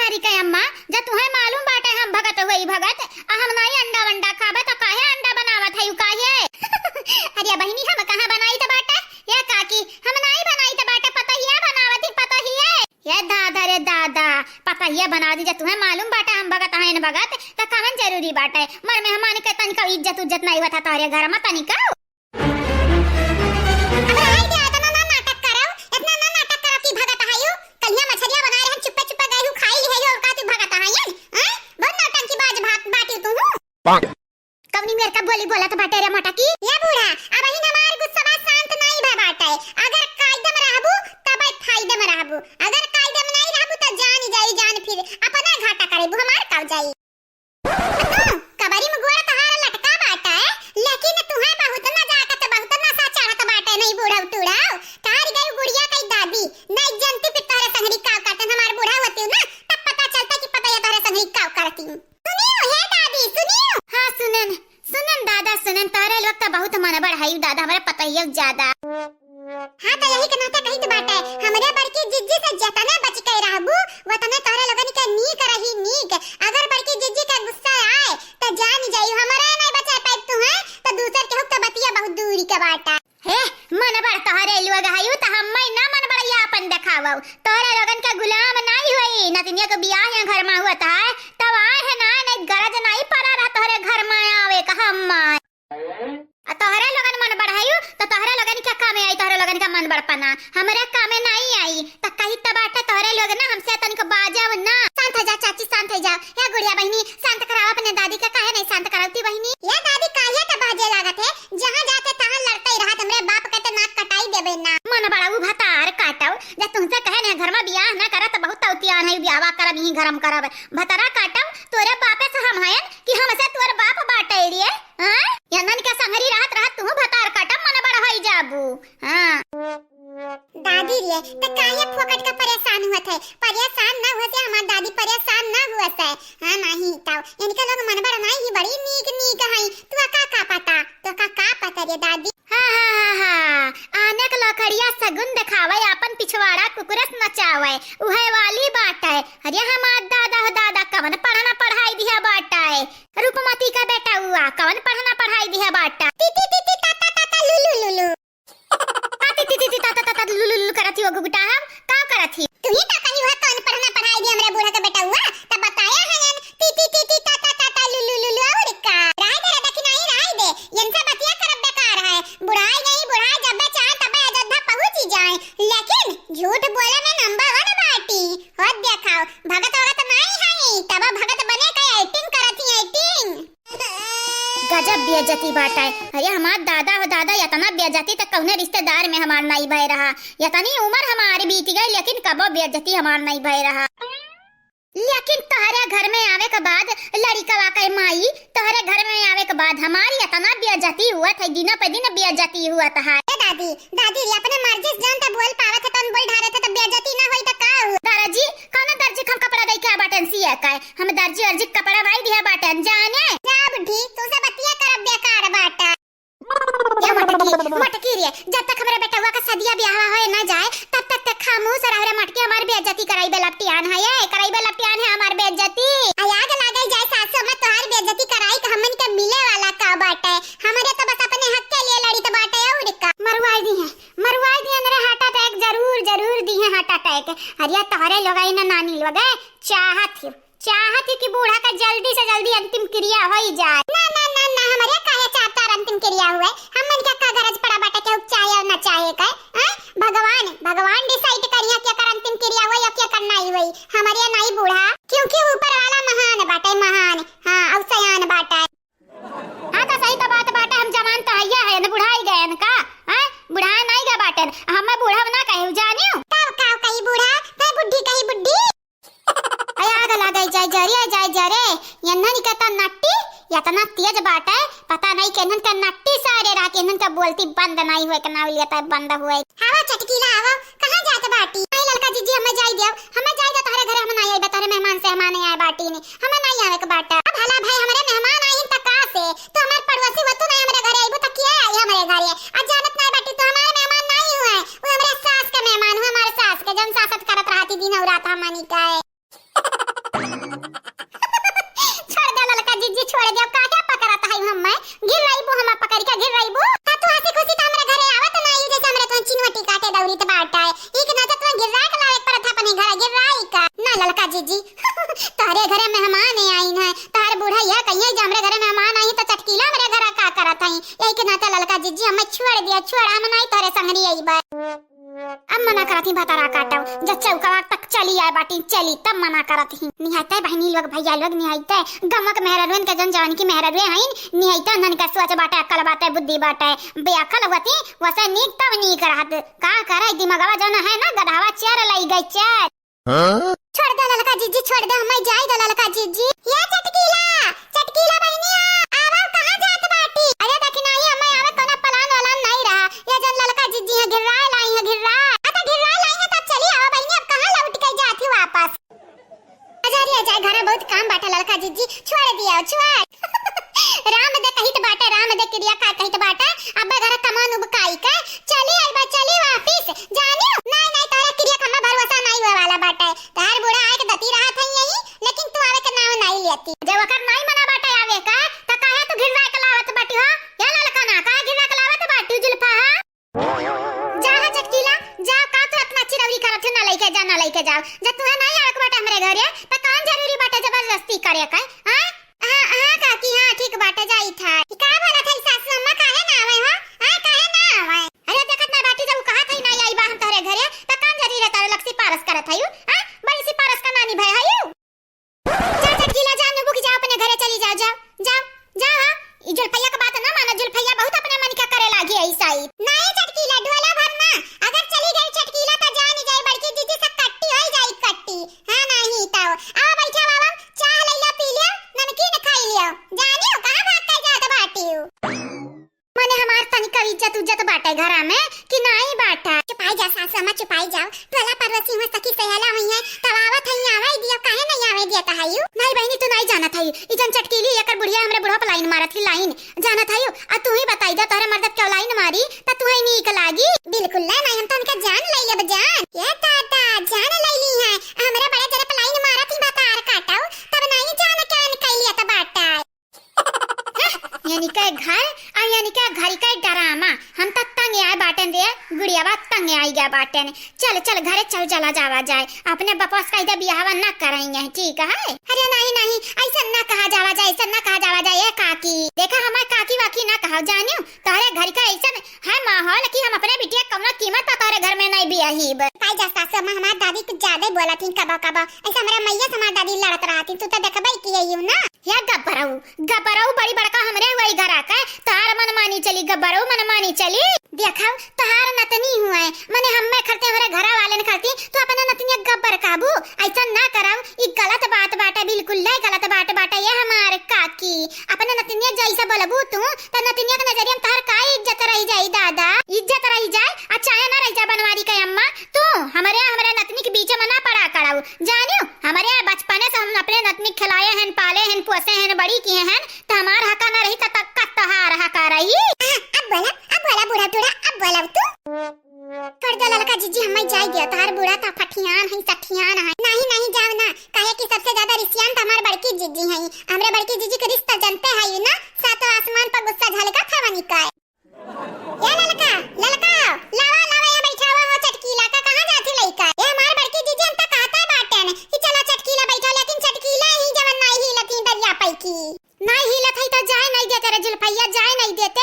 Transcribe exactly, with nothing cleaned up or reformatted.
अरे के अम्मा, जब तुहैं मालूम बाटै हम भगत हुई भगत, आ हम नाई अंडा वंडा खाबै त काहे अंडा बनावत है यू काहे? अरे बहिनी हम कहाँ बनाइत बाटै? ए काकी, हम नाई बनाइत बाटै, पतोहिया बनावत ही पतोहिया। ए दादा रे दादा, पतोहिया बनावत ही, जब तुहैं मालूम बाटै हम भगत हईन भगत, त कवन जरूरी बाटै? मर मेहमान के तनिका इज्जत उज्जत नाई होत है तोहरे घर मा तनिका। अब रहाई दे, इतना ना नाटक करौ, इतना ना नाटक करौ कि भगत हयू। कहिया मछरिया बनाए रहन, चुप्पे चुप्पे गए हू, खाई लिहे हू, और का तू भगत हयन? हैं? बहुत नौटंकी बाज भात बाटी तू हूँ। कवनी मेर का बोली बोलत बाटे रे मोटकी? ए बूढ़ा, अबहिन हमार गुस्सा शांत नाई भा बाटे। अगर कायदे में रहबू, तब फायदे में रहबू। अगर कायदे में नाई रहबू, त जान जाई जान फिर। अपना घाटा करेबू, हमार का जाई। तू कबरी में गोड़ तोहार लटका बाटे, लेकिन तुहैं बहुत नजाकत, बहुत नशा चढ़त बाटे, नहीं बूढ़ऊ टूढ़ऊ। तार गई गुड़िया कई दादी, नहीं जनती फिर तोहरे संगरी का करतन, हमार बूढ़ा होती ना, तब पता चलता कि पता ये तोहरे संगरी का करती। सुनियो, हे दादी, सुनियो। हाँ, सुनेन, सुनेन दादा, सुनेन, तोहरे लोग तो बहुत मनबड़ हई दादा, हमरे पतोहियो ज्यादा। हाँ, त यही के नाते कहित बाटे, हमरे बड़की जिज्जी से जतने बच के रहबू, वतने तोहरे लोगन के नीक रही, नीक। अगर बड़की जिज्जी के गुस्सा आए, त जान जाई, हमरे नहीं बचा पाई तू, हैं? त दूसर केहू के बतिया बहुत दूरी के बाटा। हे, मनबड़ तोहरे लोग हयू, त हम्मे ना मनबड़िया आपन देखावौ। तोहरे लोगन के गुलाम नाई होई, नतिनिया के बियाह यहाँ घर मा हुआ त है, तब आए है ना, नहीं गरज नाई पड़ा रहा तोहरे घर मा आवे का हम्मे। आ तोहरे लोगन मनबड़ हयू, त तोहरे लोगन के कामे आई, तोहरे लोगन के मनबड़पना हमरे कामे नाई आई। त कही त बाटे तोहरे लोग ना हमसे तनिक बाजब ना। शांत हो जा चाची, शांत हो जा। ए गुड़िया बहिनी, शांत करावा अपने दादी के, काहे नहीं शांत करावती बहिनी? ए दादी, काहे त बाजे लागत है? जहाँ जाते तहाँ लड़ते रहत, हमरे बाप के त नाक कटाई देबे ना। मनबड़ऊ भतार काटव, जब तुमसे कहे नहीं घर मा बियाह ना करत, बहुत तौतियान है, बियाहवा करब, यहीं घर मा करब। भतारा काटव, तोरे बापे से हम हयन कि हमसे तोर बाप बाटे रे? हाँ? यंदन के संगरी रहत रहत तू भतार काटा मनबड़ होई जाबू। हाँ। दादी रे, त काहे फोकट का परेशान हुअत है? परेशान ना हुआ से हमार दादी परेशान ना हुआ से। हाँ, नहीं ताऊ, इनके लोग मनबड़ नहीं ही बड़ी नीक नीक हई। तू का का पता? तो का का पता रे दादी? हाँ, हाँ, हाँ, हाँ। आने के लकड़िया सगुन देखावे, आपन पिछवाड़ा कुकुरस नचावे। उहे वाली बात है। अरे हमार दादा हो दादा, कवन पढ़ना पढ़ाई दिया बाटा है। रूपमती का बेटउआ, कवन पढ़ना पढ़ाई दिया बाटा? ती, ती, ती, ती, ता, ता, ता, ता, लू, लू, लू, लू। आ, ती, ती, ती, ती, ता, ता, ता, ता, लू, लू, लू करत ही वो घुघुटा हम? का करत ही? तू ही तो कही हुआ कवन पढ़ना पढ़ाई दिया हमरे बूढ़ा का बेटउआ? तब बताया है यन, ती, ती, ती, ती, ता, ता, ता, ता, लू, लू, लू, लू, और का? राय दे रे दखिनाई, राय दे। यन से बतिया करब बेकार है। बुढ़ाई नहीं, बुढ़ाई जब चाहे तब अयोध्या पहुँची जाए। लेकिन झूठ बोले में नंबर वन बाटी। हो देखाओ, भगत वगत नाई हई, तब भगत बने के acting करत ही, acting। गजब बेइज्जती बाटे। अरे हमार दादा हो दादा, इतना बेइज्जती त कौने रिश्तेदार में हमार नाई भय रहा। इतनी उम्र हमारी बीत गई, लेकिन कबो बेइज्जती हमार नाई भय रहा। लेकिन तोहरे घर में आवे के बाद लड़िकवा के माई, तोहरे घर में आवे के बाद हमारी इतना बेइज्जती हुआ था, दिनों पे दिन बेइज्जती हुआ था। ए दादी, दादी रे, अपने मर्जी से जौन त बोल पावत है, तौन बोल ढारत है, त बेइज्जती ना होई त का हो? दर्जी, कौनो दर्जी के हम कपड़ा दे के बाटेन सिए के? हम दर्जी वर्जी के कपड़ा नाई दिया बाटेन, जाने? जा बुढ़ी, तू से बतिया करब बेकार बाटा। ए मोटकी, मोटकी रे, जब तक हमरे बेटवा का सदिया ब्याह होए ना जाए, तब तक ते खामोश रह रे मोटकी, हमार बेइज्जती कराई बे लपटियान है, ये कराई बे लपटियान है हमार बेइज्जती। आ आग लागल जाए सासो में, तोहार बेइज्जती कराई के हमन के मिले वाला का बाटे? हमरे तो बस अपने हक के लिए लड़ित बाटे और का। मरवाई दी है, मरवाई दी है, मेरे heart attack जरूर, जरूर दी है heart attack। अरे तोहरे लोग ना नानी लोग चाहत ही, चाहत ही कि बूढ़ा का जल्दी से जल्दी अंतिम क्रिया होई जाए। ना, ना, ना, ना, हमरे काहे चाहता अंतिम क्रिया हुए? हमन का का गरज पड़ा बाटे के चाहे और ना चाहे के? हैं? भगवान, भगवान decide करिया के कर अंतिम क्रिया हुए या के कर नाई हुए। हमरे नाई बूढ़ा, क्योंकि ऊपर वाला महान बाटे, महान। हाँ, और सयान बाटे। हाँ, तो सही तो बात बाटे, हम जवान तो हइये हयन, बुढ़ाई गयन का? हैं? बुढ़ाए नाई गए बाटेन, हमें बूढ़ा ना कहे, जानियो? तब का कही बूढ़ा, तै बुढ़ी कही बुढ़ी। अरे आग लागल जाए जा रे, जाए जा रे, यन्हन के तो नट्टी इतना तेज बाटे, पता नहीं केन्हन के नट्टी सारे रहा, केन्हन के बोलती बंद नहीं हुए, के नाव लिया तब बंद हुए। हवा चटकीला हवा, कहाँ जात बाटी? नहीं ललका जीजी, हमें जाई देव, हमें जाई दे तोहरे घरे, हम नहीं आइबे, तोहरे मेहमान सेहमान आए बाटी ने, हमें नहीं आवे के बाटा। अब भला भाई हमरे मेहमान आई त का से, तो हमार पड़ोसी हो, तू नहीं हमरे घरे आइबू त किया आई हमरे घरे? आ जानत नहीं बाटी, तू हमारे मेहमान नहीं हुए, वो हमरे सास के मेहमान हुए, हमारे सास के, जौन सासत करत रहती दिन और रात हमनी का है। छोड़ दे ललका जिज्जी, छोड़ दे। अब काहे पकड़त है हम्मे? गिर्राइबू हम्मे पकड़ के, गिर्राइबू। त तू हँसी खुशी त हमरे घरे आवत नाहीं, जैसे हमरे तुहन चिनवटी काटे दौड़ित बाटै। ई के नाते तुहन गिर्राइ के लावे के पड़त है अपने घरे, गिर्राइ का। ना ललका जिज्जी, तोहरे घरे मेहमान आइन है, तोहर बूढ़ा यह कहिए जे हमरे घरे मेहमान आई तो चटकीला हमरे घरे का करत है। यही के नाते ललका जिज्जी हम्मे छोड़ दिया, छोड़, हम नाहीं तोहरे संगरी अइबे। अब मना करत ही भतारा काटव, जब चौकवा तक चली आए बाटी, चली तब मना करत ही। निहायते बहिनी लोग, भैया लोग, निहायते गमक मेहररुएन के जन जवन की मेहररुए हईन, निहायते उन्हन के सोच बाटे, अक्कल बाटे, बुद्धि बाटे, बेअक्कल होती, वसे नीक तब नीक रहत। का करे, दिमगवा जौन है ना, गधवा चर लई गई, चर। हाँ? छोड़ दे ललका जिज्जी, छोड़ दे, हम्मे जाई दे ललका जिज्जी। ये चटकीला, चटकीला बहिनिया, आवा, कहाँ जात बाटी? अरे देखी नाही, हम्मे आवे कोनो plan वालान नाहीं रहा। ये जौन ललका जिज्जी है, गिर्राए लाई है, गिर्राए। आ त गिर्राए लाई है, तब चली आवा बहिनी, अब कहाँ लौट के जात ही वापस? आजा रे, आजा, घरे बहुत काम बाटे ललका जिज्जी, छोड़ दिया, छोड़। राम दे कहित बाटे, राम दे किरिया खा कहित बाटे, अब घर कमान उबकाई के, चली आई बा, चली वापिस, जानियो? नाहीं, नाहीं, तोहरा किरिया के हम्मे भरोसा नाहीं होए वाला बाटे। तोहार बूढ़ा आए के दती रहत है यहीं, लेकिन तू आवे के नाव नाहीं लेती। जब ओकर नाहीं मना बाटे आवे का, त काहे तू घिर्रा के लावत बाटी हो? या ललका ना, काहे घिर्रा के लावत बाटी जुल्फा, हाँ? जा हा चटकीला, जा, का तू अतना चिरौरी करत हो, ना लइके जा, ना लइके जाओ। जब तुहे नाहीं आवे के बाटे हमरे घरे, त कौन जरूरी बाटे जबरदस्ती करे के, हाँ? हाँ, हाँ, काकी, हाँ, ठीक बाटे, जाई था। ई का बोलत है सासू अम्मा, काहे ना आवे हो? हाँ, काहे ना आवे? अरे, देखत ना बाटी, जब उ कहत है, "नाहीं आई बा हम तोहरे घरे," त कान जरी रे तोरे लग सिफारिश करत है यू? हाँ? बड़ी सिफारिश का नानी भय है यू? जा, चटकीला, जा, नुबुक जा, अपने घरे चली जाओ, जाओ, जाओ, जाओ, हाँ? ई जुल्फैया के बात ना मानो, जुल्फैया बहुत अपने मन के करे लागी ऐसा ही। नाहीं, चटकीला, ढोला भर ना, अगर चली गई चटकीला, त जानी जाई, बड़की जीजी से कट्टी होई जाई, कट्टी। हाँ, नाहीं तो। आवा, बैठा बाबा, चाह लइला, पी लिया, नमकीन खाई लिया। जानियो, कहाँ भाग के जात बाटियो? मने हमार तनिका इज्जत उज्जत बाटे घरा में कि नाहीं बाटे? चुपाई जा सासू अम्मा, चुपाई जाओ। टोला पड़ोसी हुआ, सखी सहेला हुई है, तब आवत है, आवे दिया, काहे नाहीं आवे दिया तहायु? नाहीं बहिनी, तू नाहीं जानत है, ई जन चटकीली एकर बुढ़िया हमरे बुढ़वा पे लाइन मारत ही, लाइन। जानत है, आ तू ही बताई दे, तोहरे मर्द क्यों लाइन मारी, त तू ही नीक लागी? बिल्कुल ना, नाहीं, हम तो उनका जान लई लेब, जान। ये दादा, जान लई ली है, हमरे बड़े जरे पे लाइन मारत ही, भतार काटो, तब नाहीं जान क्या कई लिया त बाटा। यानी के घर, आ यानी के घर के ड्रामा। हम त तंग आए बाटेन रे, गुड़ियावा तंग आई गया बाटेन। चल, चल, घरे चल, चला जावा जाए। अपने बपवा से कह दे बियाहवा ना कराएंगे, ठीक है? अरे नहीं, नहीं, ऐसा ना कहा जावा जाए, ऐसा ना कहा जावा जाए, ए काकी। देखा, हमार काकी वाकी ना कहा, जानियो, तोहरे घर का ऐसा है माहौल कि हम अपने बिटिया कौनो कीमत पर तोहरे घर में नहीं बियाहीब। पाई जा सासू अम्मा, हमार दादी कुछ ज्यादा ही बोलत ही कबो कबो। ऐसा हमारे मैया से हमार दादी लड़त रहती, तू तो देखबे की है यू ना। या गबरऊ, गबरऊ बड़ी बड़का हमरे हुआ ई घरा के, तोहार मनमानी चली, गबरऊ मनमानी चली। देखा, तोहार नतनी हुआ है, मने हम्मे खरते हमरे घरा वाले ने खरती, तू अपने नतनिया गब्बर काबू, ऐसा ना करऊ, ई गलत बात बाटे, बिल्कुल ले गलत बात बाटे, ये हमार काकी। अपने नतनिया जैसा बोलबू तू, त नतनिया के नजरिया में तोहार का इज्जत रही जाई दादा? इज्जत रही जाए, अच्छा है ना रही जा बनवारी के अम्मा, तू हमरे, हमरे नतनी के बीच में ना पड़ा करऊ, जानियो, हमरे बचपने से हम अपने नतनी खिलाए हैं, पाले हैं, पोसे हैं, बड़ी किए हैं, त हमार हका ना रही त तक का तोहार हका रही? आ, अब बोला, अब बोला बूढ़ा टूढ़ा, अब बोला तू। कर दे ललका जीजी, हमें जाए दिया, तोहार बूढ़ा त फठियान है, सठियान है। नहीं, नहीं जाओ ना, काहे कि सबसे ज्यादा रिसियान त हमार बड़की जीजी है। हमरे बड़की जीजी के रिश्ता जनते है ना, सातों आसमान पर गुस्सा झलका था वनिका। ए ललका, ललका, लावा, लावा, यहाँ बैठावा हो चटकीला का, कहाँ जाती लइका? ए हमार बड़की जीजी, हम तो कहते बाटेन कि चला चटकीला बैठा, लेकिन चटकीला ही जवन नाई हिलत ही दरिया पैकी। नाई हिलत है तो जाए नहीं देते रे जुल्फैया, जाए नहीं देते।